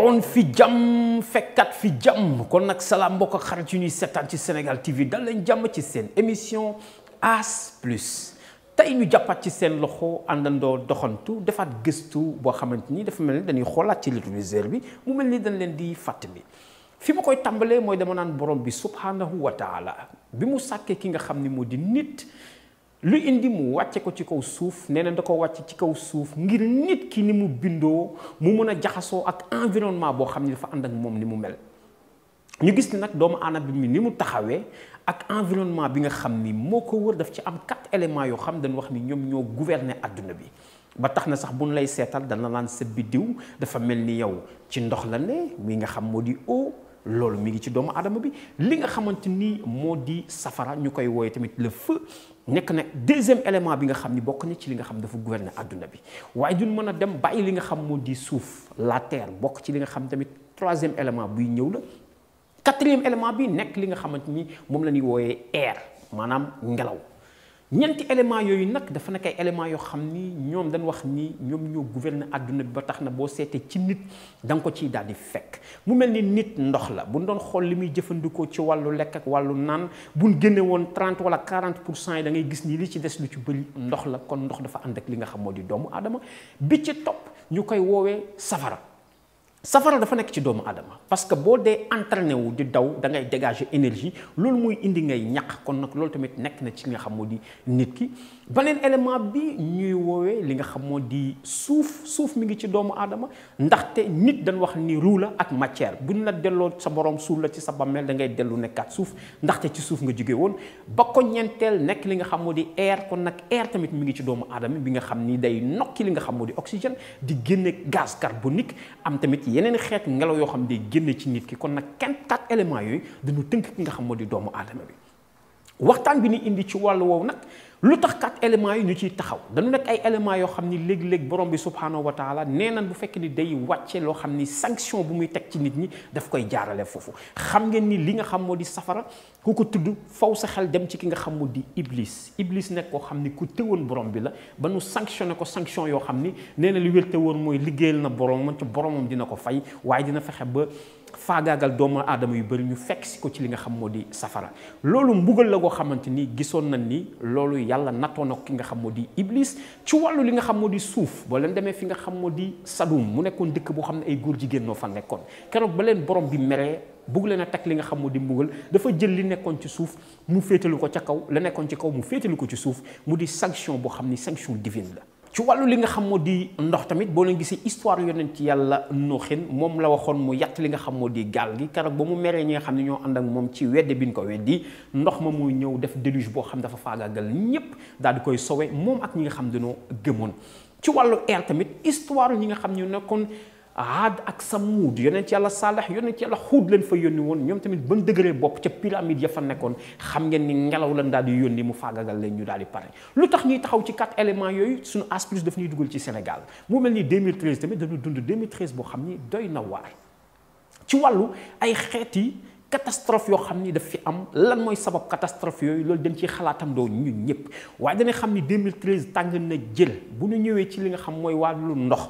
bawoon fi jàmm fekkat fi jàmm kon nag salaam mbokk ak xarit yu ñuy seetaan ci Sénégal TV dal leen jàmm ci seen émission As Plus tey ñu jàppaat ci seen loxo àndandoo doxantu defaat gëstu boo xamante ni dafa mel ni dañuy xoolaat ci rétroviseur bi mu mel ni dañ leen di fàttali fi ma koy tàmbalee mooy dama naan borom bi subhanahu wa taala bi mu sàkkee ki nga xam ni moo di nit lu indi mu wàcce ko ci kaw suuf nee na da ko wàcce ci kaw suuf ngir nit ki ni mu bindoo mu mën a jaxasoo ak environnement boo xam ni dafa ànd ak moom ni mu mel ñu gis ni nag doomu aadama bi ni mu taxawee ak environnement bi nga xam ni moo ko wër daf ci am 4 éléments yoo xam dañ wax ni ñoom ñoo gouverner adduna bi ba tax na sax buñ lay seetal dana naan sa biddiw dafa mel ni yow ci ndox la ne mi nga xam moo di eau loolu mi ngi ci doomu aadama bi li nga xamante ni moo di safara ñu koy wooye tamit le feu nekk nag deuxième élément bi nga xam ni bokk na ci li nga xam dafa gouverner adduna bi waaye duñ mën a dem bàyyi li nga xam moo di suuf la terre bokk ci li nga xam tamit troisième élément buy ñëw la quatrième élément bi nekk li nga xamante ni moom la ñuy wooyee air maanaam ngelaw ñeenti éléments yooyu nag dafa nekk ay éléments yoo xam ni ñoom dañ wax ni ñoom ñoo gouverner adduna bi ba tax na boo seetee ci nit da nga ko ciy daal di fekk mu mel ni nit ndox la bu ñu doon xool li muy jëfandikoo ci wàllu lekk ak wàllu naan bu ñu génne woon 30 wala 40% yi da ngay gis ni li ci des lu ci bëri ndox la kon ndox dafa ànd ak li nga xam moo di doomu aadama bi ci topp ñu koy woowee safara. safara dafa nekk ci doomu aadama parce que boo dee entraîné wu di daw da ngay dégager énergie loolu muy indi ngay ñaq kon nag loolu tamit nekk na ci li nga xam moo di nit ki beneen élément bi ñuy woowee li nga xam moo di suuf mi ngi ci doomu aadama ndaxte nit dañ wax ni ruu la ak matière buñ la delloo sa borom suuf la ci sa bammeel da ngay dellu nekkaat suuf ndaxte ci suuf nga jóge woon ba ko ñeenteel nekk li nga xam moo di air kon nag air tamit mi ngi ci doomu aadama bi nga xam ni day nokki li nga xam moo di oxygène di génne gaz carbonique am tamit yeneen xeetu ngelaw yoo xam ne day génne ci nit ki kon nag 4 éléments yooyu dañu tënk ki nga xam moo di doomu aadama bi waxtaan bi ni indi ci wàllu woowu nag lu tax 4 éléments yi ñu ciy taxaw dañu nekk ay éléments yoo xam ni léeg-léeg borom bi subhanahu wa taala nee nañ bu fekkee ni day wàcce loo xam ni sanction bu muy teg ci nit ñi daf koy jaarale foofu xam ngeen ni li nga xam moo di safara ku ko tudd faw sa xel dem ci ki nga xam moo di iblis nekk koo xam ni ku tëwoon borom bi la ba nu sanctionné ko sanction yoo xam ni nee na li wér te woon mooy liggéeyal na boromam ci boromam dina ko fay waaye dina fexe ba faagaagal doomu aadama yu bëri ñu fekk si ko ci li nga xam moo di safara loolu mbugal la goo xamante ni gisoon nañ ni loolu yàlla nattoon na ki nga xam moo di iblis ci wàllu li nga xam moo di suuf boo leen demee fi nga xam moo di Sadum mu nekkoon dëkk boo xam ne ay góor jigéen noo fa nekkoon keroog ba leen borom bi meree bugg leen a teg li nga xam moo di mbugal dafa jël li nekkoon ci suuf mu féetalu ko ca kaw la nekkoon ci kaw mu féetalu ko ci suuf mu di sanction boo xam ni sanction divine la ci wàllu li nga xam moo di ndox tamit boo leen gisee histoire yonent ci yàlla nooxin moom la waxoon mu yàtt li nga xam moo di gaal gi keroog ba mu meree ñi nga xam ne ñoo ànd ak moom ci wedde bi ñu ko weddi ndox ma muy ñëw def déluge boo xam dafa faagaagal ñépp daal di koy sowe moom ak ñi nga xam dañoo gëmoon ci wàllu air tamit histoire ñi nga xam ñu nekkoon Aad ak Samuud yonent yàlla Saalex yonent yàlla Xuud leen fa yónni woon ñoom tamit ban dëgëree bopp ca pyramide ya fa nekkoon xam ngeen ni ngelaw lan daal di yónni mu faagagal leen ñu daal di pare lu tax ñuy taxaw ci 4 éléments yooyu suñu As Plus daf ñuy dugal ci Sénégal mu mel ni 2013 tamit dañu dund 2013 boo xam ni doy na waar ci wàllu ay xeeti catastrophe yoo xam ni daf fi am lan mooy sabab catastrophe yooyu loolu dañ ciy xalaatam doo ñun ñëpp waaye dañuy xam ni 2013 tàng na jël bu ñu ñëwee ci li nga xam mooy wàllu ndox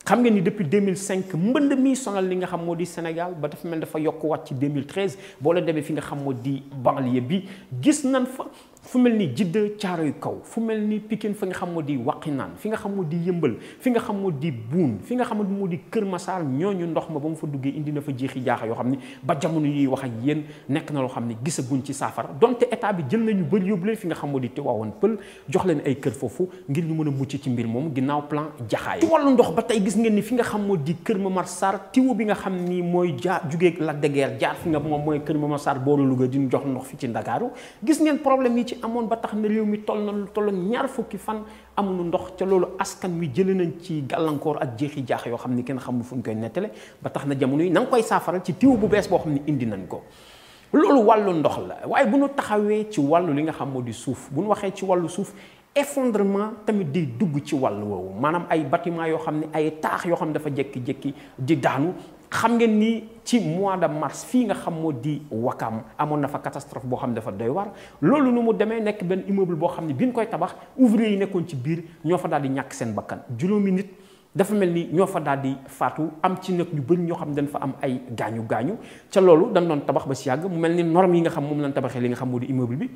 xam ngeen ni depuis 2005 mbënd mi sonal li nga xam moo di Sénégal ba dafa mel dafa yokk wàcc ci 2013 boo la demee fi nga xam moo di banlieue bi gis nañ fa fu mel ni Jidda Caaroy kaw fu mel ni Pikine fi nga xam moo di Waqinaan fi nga xam moo di Yëmbal fi nga xam moo di Buun fi nga xam moo di Kër Masaar ñooñu ndox ma ba mu fa duggee indi na fa jeexi jaaxa yoo xam ni ba jamono yiy wax ak yéen nekk na loo xam ni gisaguñ ci saafara donte état bi jël nañu bëri yóbbu leen fi nga xam moo di Tivaouane Pël jox leen ay kër foofu ngir ñu mën a mucc ci mbir moom ginnaaw plan Jaxaay ci wàllu ndox ba tey gis ngeen ni fi nga xam moo di Kër Momar Sarr tiwo bi nga xam ni mooy jugee Lac de Guiers jaar fi nga moom mooy Kër Momar Sarr booru Louga di ñu jox ndox fi ci Ndakaaru gis ngeen problème yi ci amoon ba tax na réew mi toll na lu toll ñaar fukki fan amuñu ndox ca loolu askan wi jëlee nañ ci gàllankoor ak jeexi jaax yoo xam ni kenn xamul fu ñu koy nettale ba tax na jamono yi na nga koy saafaral ci tiwo bu bees boo xam ni indi nañ ko loolu wàllu ndox la waaye bu ñu taxawee ci wàllu li nga xam moo di suuf bu ñu waxee ci wàllu suuf effondrement tamit di dugg ci wàllu woowu maanaam ay bâtiment yoo xam ne ay taax yoo xam ne dafa jékki-jékki di daanu xam ngeen ni ci mois de mars fii nga xam moo di Wakam amoon na fa catastrophe boo xam ne dafa doy war loolu nu mu demee nekk benn immeuble boo xam ne bi ñu koy tabax ouvrier yi nekkoon ci biir ñoo fa daal di ñàkk seen bakkan juróomi nit dafa mel ni ñoo fa daal di faatu am ci nag ñu bëri ñoo xam dañ fa am ay gaañu ca loolu dañ doon tabax ba si yàgg mu mel ni norme yi nga xam moom lañ tabaxee li nga xam moo di immeuble bi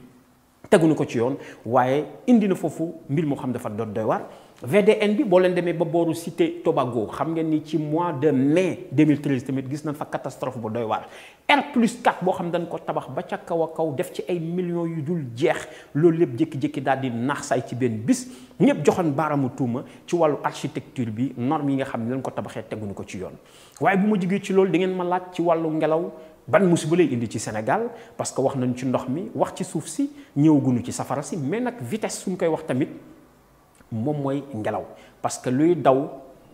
teguñu ko ci yoon waaye indi na foofu mbir moo xam dafa doy waar. VDN bi boo leen demee ba booru cité Tobago xam ngeen ni ci mois de mai 2013 tamit gis nañ fa catastrophe bu doy waar R+4 boo xam dañ ko tabax ba ca kaw a kaw def ci ay millions yu dul jeex loolu lépp jékki-jékki daal di naax saay ci benn bis ñëpp joxoon baaraamu tuuma ci wàllu architecture bi normes yi nga xam ne lañ ko tabaxee teguñu ko ci yoon. waaye bu ma jógee ci loolu da ngeen ma laaj ci wàllu ngelaw ban musiba lay indi ci Sénégal parce que wax nañu ci ndox mi wax ci suuf si ñëwaguñu ci safara si mais nag vitesse suñ koy wax tamit. moom mooy ngelaw parce que luy daw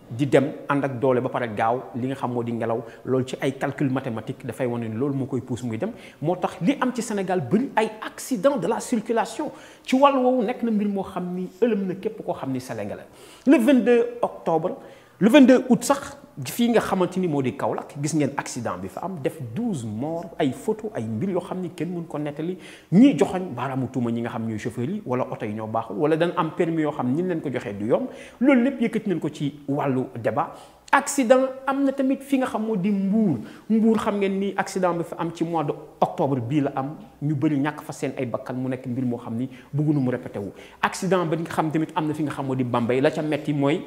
di dem ànd ak doole ba pare gaaw li nga xam moo di ngelaw loolu ci ay calcul mathématique dafay wane ni loolu moo koy pousse muy dem moo tax li am ci Sénégal bëri ay accident de la circulation ci wàllu woowu nekk na mbir moo xam ni ëlëm na képp koo xam ni sénégalais le 22 octobre le 22 août sax fii nga xamante ni moo di Kaolack gis ngeen accident bi fa am def 12 morts ay photo ay mbir yoo xam ni kenn mën ko nettali ñii joxoñ baaraamu tuuma ñi nga xam ñooy chauffeurs yi wala oto yi ñoo baaxul wala dañ am permis yoo xam ni leen ko joxee du yomb loolu lépp yëkkati nañ ko ci wàllu débat. accident am na tamit fi nga xam moo di Mbour xam ngeen ni accident bi fa am ci mois de octobre bii la am ñu bëri ñàkk fa seen ay bakkan mu nekk mbir moo xam ni bëgguñu mu répété wu. accident ba nga xam tamit am na fi nga xam moo di Bambey la ca metti mooy.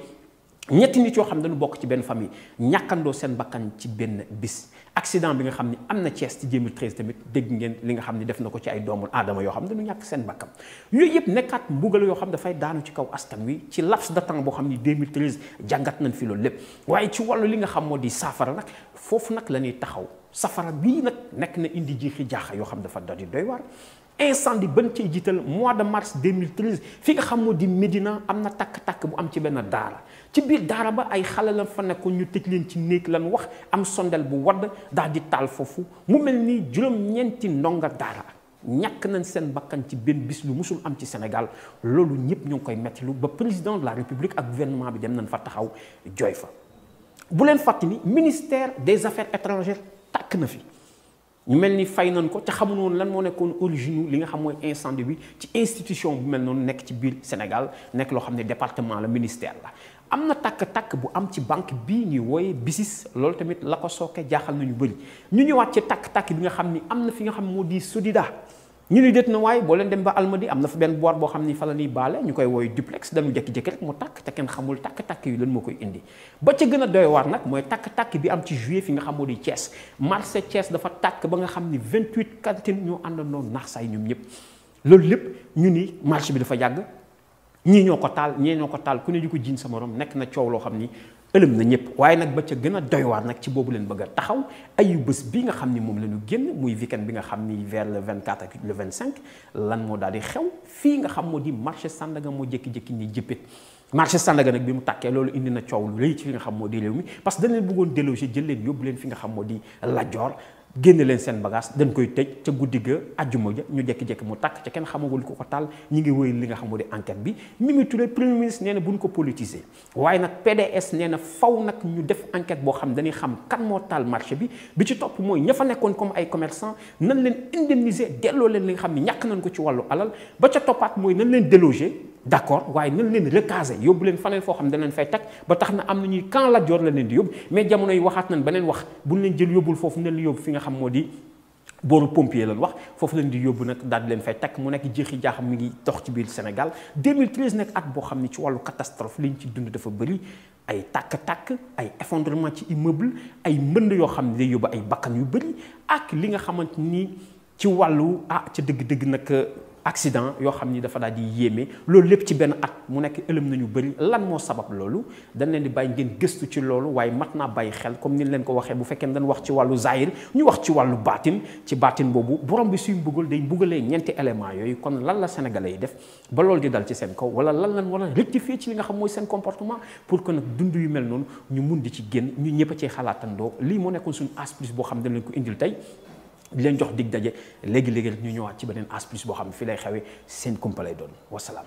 ñetti nit yoo xam dañu bokk ci benn famille ñàkkandoo seen bakkan ci benn bis accident bi nga xam ni am na Thiès ci 2013 tamit dégg ngeen li nga xam ni def na ko ci ay doomu aadama yoo xam dañu ñàkk seen bakkan yooyu yëpp nekkaat mbugal yoo xam dafay daanu ci kaw askan wi ci laps de temps boo xam ni 2013 jàngat nañ fi loolu lépp waaye ci wàllu li nga xam moo di saafara nag foofu nag la ñuy taxaw safara bii nag nekk na indi jiixi jaaxa yoo xam dafa doy waar incendie ban cay jiital mois de mars 2013 fi nga xam moo di Médina am na takk-takk bu am ci benn daara ci biir daara ba ay xale lan fa nekkoon ñu tëj leen ci néeg lan wax am sondel bu wadd daal di taal foofu mu mel ni juróom-ñeenti ndonga daara ñàkk nañ seen bakkan ci benn bis lu musul am ci Sénégal loolu ñëpp ñu ngi koy mettilu ba président de la République ak gouvernement bi dem nañ fa taxaw jooy fa bu leen fàtte ni ministère des affaires étrangères tàkk na fi ñu mel ni fay nañ ko te xamuñu woon lan moo nekkoon origine li nga xam mooy incendie bi ci institution bu mel noonu nekk ci biir Sénégal nekk loo xam ne département la ministère la am na tàkk-tàkk bu am ci banque bii ñuy wooye BICIS loolu tamit la ko sooke jaaxal nañu bëri ñu ñëwaat ci tàkk-tàkk bi nga xam ni am na fi nga xam moo di Sodida ñu ni déet na waaye boo leen dem ba Almadi am na fa benn boor boo xam ni fa la ñuy baale ñu koy wooye duplex dañu jékki-jékki rek mu tàkk te kenn xamul tàkk-tàkk yi lan moo koy indi ba ca gën a doy waar nag mooy tàkk-tàkk bi am ci juillet fi nga xam moo di Thiès marché Thiès dafa tàkk ba nga xam ni 28 cantines ñoo àndandoo naax saay ñoom ñëpp loolu lépp ñu ni marché bi dafa yàgg ñii ñoo ko taal ñee ñoo ko taal ku ne di ko jiin sa morom nekk na coow loo xam ni ëlëm na ñëpp waaye nag ba ca gën a doy waar nag ci boobu leen bëgg a taxaw ayu bés bi nga xam ni moom la ñu génn muy weekend bi nga xam ni vers le 24 ak le 25 lan moo daal di xew fii nga xam moo di marché Sandaga moo jékki-jékki ni jëppit marché Sandaga nag bi mu tàkkee loolu indi na coow lu rëy ci fi nga xam moo di réew mi parce que dañ leen bëggoon déloger jël leen yóbbu leen fi nga xam moo di Lat Dior génne leen seen bagage dañ koy tëj ca guddi ga àjjuma ja ñu jékki-jékki mu tàkk ca kenn xamagul ko taal ñi ngi wéy li nga xam moo di enquête bi Mimi Touré premier ministre nee na bu ñu ko politiser waaye nag PDS nee na faw nag ñu def enquête boo xam dañuy xam kan moo taal marché bi ci topp mooy ña fa nekkoon comme ay commerçant nan leen indemniser delloo leen li nga xam ne ñàkk nañ ko ci wàllu alal ba ca toppaat mooy nan leen déloger d'accord waaye nan leen recaser yóbbu leen faneen foo xam ne dañ leen fay teg ba tax na am na ñuy camp Lat Dior la leen di yóbbu mais jamono yi waxaat nañ beneen wax buñ leen jël yóbbul foofu nañ leen yóbbu fi nga xam moo di booru pompier lan wax foofu leen di yóbbu nag daal di leen fay takk mu nekk jeexi jaaxam mi ngi dox ci biir Sénégal 2013 nekk at boo xam ne ci wàllu catastrophe liñ ci dund dafa bëri ay tàkk-tàkk ay effondrement ci immeuble ay mbënd yoo xam ne day yóbbu ay bakkan yu bëri ak li nga xamante ni ci wàllu ca dëgg-dëgg nag accident yoo xam ni dafa daal di yéeme loolu lépp ci benn at mu nekk ëlëm nañu bëri lan moo sabab loolu dañ leen di bàyyi ngeen gëstu ci loolu waaye mat naa bàyyi xel comme ni leen ko waxee bu fekkee dañ wax ci wàllu zahir ñu wax ci wàllu baatin ci baatin boobu borom bi suy mbugal day mbugalee ñeenti éléments yooyu kon lan la sénégalais yi def ba loolu di dal ci seen kaw wala lan lan war a rectifier ci li nga xam mooy seen comportement pour que nag dund yu mel noonu ñu mun di ci génn ñu ñëpp a cee xalaatandoo lii moo nekkoon suñu as plus boo xam dañ leen ko indil tey di leen jox dig daje léegi-léegi rek ñu ñëwaat ci beneen as plus boo xam ne fii lay xewee seen kumpa lay doon wasalaam